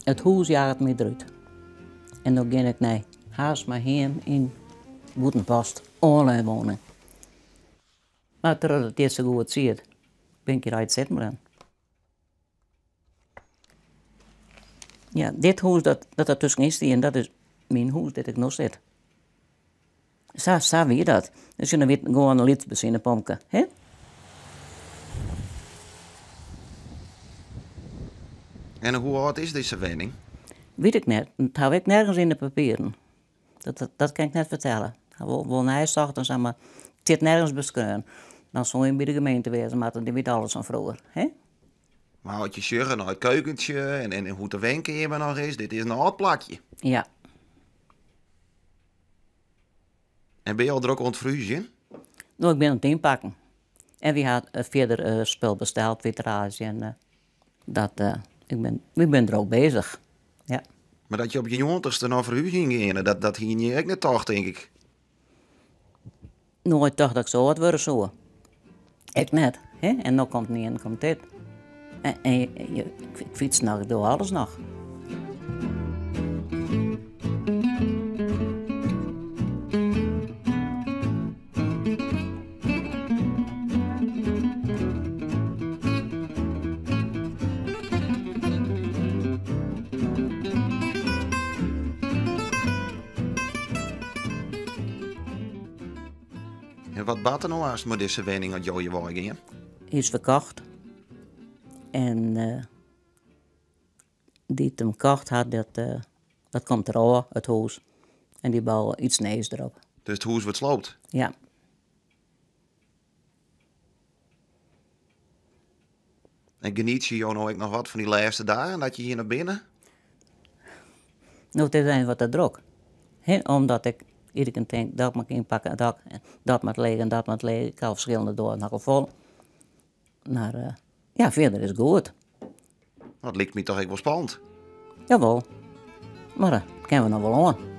It hûs jaget my derút. En no gean ik nei Haersmahiem yn Bûtenpost, oanleunwoning. Mar trochdat it hjir sa goed siet, bin ik hjir altyd sitten bleaun. Ja, dit hûs dat der tuskenyn stie, dat is myn hûs dêr't ik no sit. Sa, sa wie dat. Dus dan wie it gewoan in lyts benzinepompke, hè? En hoe âld is dizze wenning? Wit ik net. Dat haw ik nergens yn de papieren. Dat, dat kin ik net fertelle. Ik ha wol, wol neisocht en sa, mar it stiet nergens beskreaun. Dan soe je by de gemeente wêze moatte, dy wit alles fan froeger, hè? Mar as je sjogge nei it keukentsje en, en hoe't de wenkeamer noch is, dit is in âld plakje. Ja. En binne je al drok oan it ferhúzjen? No, ik bin oan it ynpakken. En wy ha fierder spul besteld, vitraazje en dat, ik bin, ik bin drok beuzich. Ja. Mar dat je op je njoggentichste noch ferhúzjen geane, dat, dat hiene je ek net tocht, tink ik. Noait tocht dat ik sa âld wurde soe. Ik net. Hè? En no komt ien komt dit. En, en je, ik fyts noch, ik doch alles noch. En wat bart der no aanst mei dizze wenning as jo hjir wei gean? Hy is ferkocht. En uh, dy't him kocht hat, dat, uh, dat komt derôf, it hûs. En dy bouwe iets nijs derop. Dus it hûs wurdt sloopt? Ja. En genietsje jo no ek noch wat fan dy lêste dagen dat je hjir noch binne? No, it is even wat te drok. Hè, omdat ik iedere kear tink, dat moat ik ynpakke, dat, dat moat leech en dat moat leech. Ik ha ferskillende doazen noch al fol. Mar uh, ja, fierder is it goed. Dat liket my toch ek wol spannend. Jawol. Mar dat kinne we noch wol oan.